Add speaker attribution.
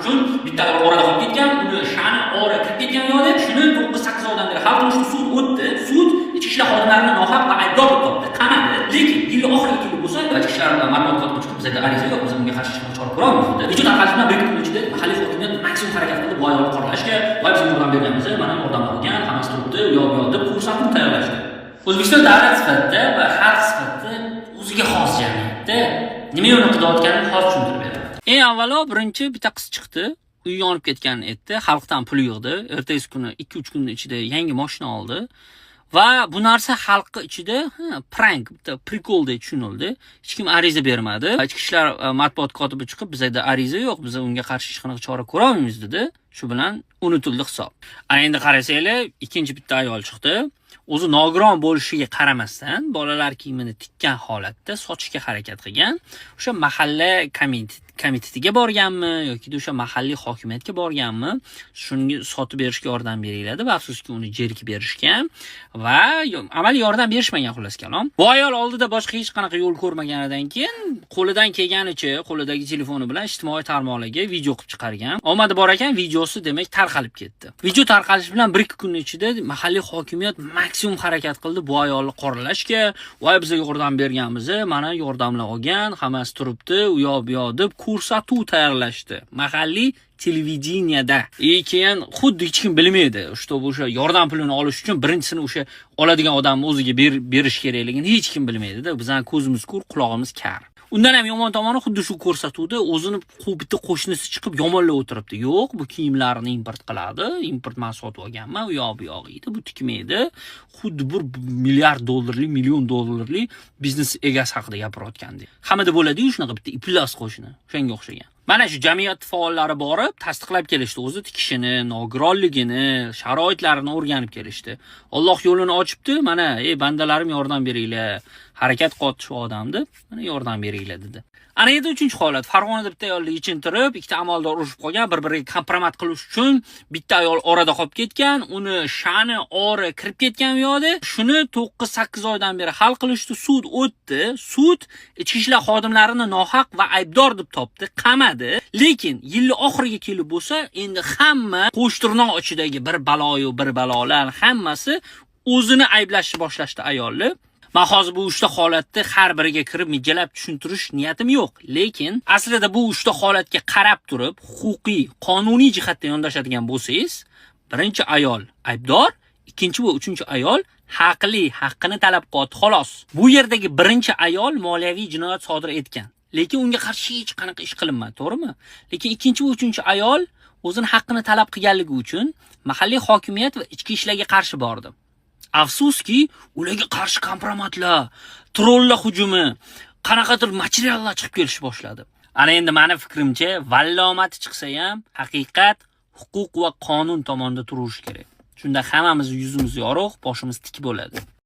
Speaker 1: uchun bitta ayol orada qolib ketgan, uni sha'ni ori kirib ketgan u yoqda. Shuni 9-8 oydan beri hal qilishdi, sud o'tdi. Sud ichki ishlar xodimlarini nohaq va aybdor deb topdi, qamadi. Lekin yil oxiriga kelib bo'lsa, ichki ishlar matbuot kotibi chiqib, bizda ariza yo'q, biz bunga qarshi hech chora ko'ra olmaymiz dedi. Video tarqalishi bilan 1-2 kun ichida mahalliy hokimiyat maksimum harakat qildi bu ayolni qoralashga. Voy, biz yordam berganmiz, mana yordam olgan, hammasi turibdi, u yoq bu yoq deb ko'rsatuv tayyorlashdi. O'zbekiston davlat sifatida va xalq sifatida o'ziga xos jamiyatda nima yo'lni qilayotganini hozir tushuntirib beraman. Eng avvalo birinchi bitta qiz chiqdi, uyi yonib ketganini aytdi, xalqdan pul yig'di. Ertasi kuni 2-3 kunning ichida yangi mashina oldi. Va bu narsa xalqni ichida prank, bitta прикол dek tushunildi. Hech kim ariza bermadi. Ichki ishlar matbuot kotibi chiqib, bizda ariza yo'q, biz unga qarshi hech qanaqa chora ko'ra olmaymiz dedi. Shu bilan unutildi hisob. Ana endi qarasanglar, ikkinchi bitta ayol chiqdi. O'zi nogiron bo'lishiga qaramasdan bolalar kiyimini tikkan holatda sotishga harakat qilgan. O'sha mahalla komitetiga borganmi yoki o'sha mahalliy hokimiyatga borganmi, shunga sotib berishga yordam beringlar deb, afsuski uni jerkib berishgan va amaliy yordam berishmagan, xullas kalom. Bu ayol oldida boshqa hech qanaqa yo'l ko'rmaganidan keyin qo'lidan kelganicha qo'lidagi telefoni bilan ijtimoiy tarmoqlarga video qilib chiqargan. Omadi bor ekan, videosi demak tarqalib ketdi. Video tarqalishi bilan 1-2 kun ichida mahalliy hokimiyat maksimum harakat qildi bu ayolni qoralashga. Voy, bizga yordam berganmiz, mana yordamlar olgan, hammasi turibdi, u yoq bu yoq deb ko'rsatuv tayyorlashdi mahalliy televideniyada. И keyin xuddi hech kim bilmaydi, что o'sha yordam pulini olish uchun birinchisini o'sha oladigan odamni o'ziga berish kerakligini hech kim bilmaydi-da. Bizning ko'zimiz ko'r, qulog'imiz kar. Undan ham yomon tomoni, xuddi shu ko'rsatuvda o'zini bitta qo'shnisi chiqib yomonlab o'tiribdi. Yo'q, bu kiyimlarni import qiladi, import man sotib olganman, u yoq bu yoq edi, bu tikmaydi. Xuddi bir milliard dollarlik, million dollarlik biznes egasi haqida gapirayotgandek. Hammada bo'ladi-yu shunaqa bitta iflos qo'shni, o'shanga o'xshagan. Mana shu jamiyat faollari borib tasdiqlab kelishdi, o'zi tikishini, nogironligini, sharoitlarini o'rganib kelishdi. Alloh yo'lini ochibdi, mana ey bandalarim yordam beringlar, harakat qilyapti shu odam deb, mana yordam beringlar dedi. Ana endi uchinchi holat. Farg'onada bitta ayolni yechintirib, ikkita amaldor urushib qolgan, bir-biriga kompromat qilish uchun bitta ayol orada qolib ketgan, uni sha'ni ori kirib ketgan u yoqda. Shuni 9-8 oydan beri hal qilishdi, sud o'tdi. Sud ichki ishlar xodimlarini nohaq va aybdor deb topdi, qamadi. Lekin yil oxiriga kelib bo'lsa, endi hamma qo'shtirnoq ichidagi bir baloyu bir balolar hammasi o'zini ayblashni boshlashdi ayolni. Men hozir bu uchta holatni har biriga kirib mijalab tushuntirish niyatim yo'q. Lekin aslida bu uchta holatga qarab turib, huquqiy, qonuniy jihatdan yondashadigan bo'lsangiz, birinchi ayol aybdor, ikkinchi va uchinchi ayol haqli, haqqini talab qilyapti xolos. Bu yerdagi birinchi ayol moliyaviy jinoyat sodir etgan. Lekin unga qarshi hech qanaqa ish qilinmadi, to'g'rimi? Lekin ikkinchi va uchinchi ayol o'zini haqqini talab qilganligi uchun mahalliy hokimiyat va ichki ishlarga qarshi bordi. Afsuski, ularga qarshi kompromatlar, trollar hujumi, qanaqadir materiallar chiqib kelishni boshladi. Ana endi meni fikrimcha, vallomati chiqsa ham haqiqat huquq va qonun tomonida turishi kerak. Shunda hammamiz yuzimiz yorug', boshimiz tik bo'ladi.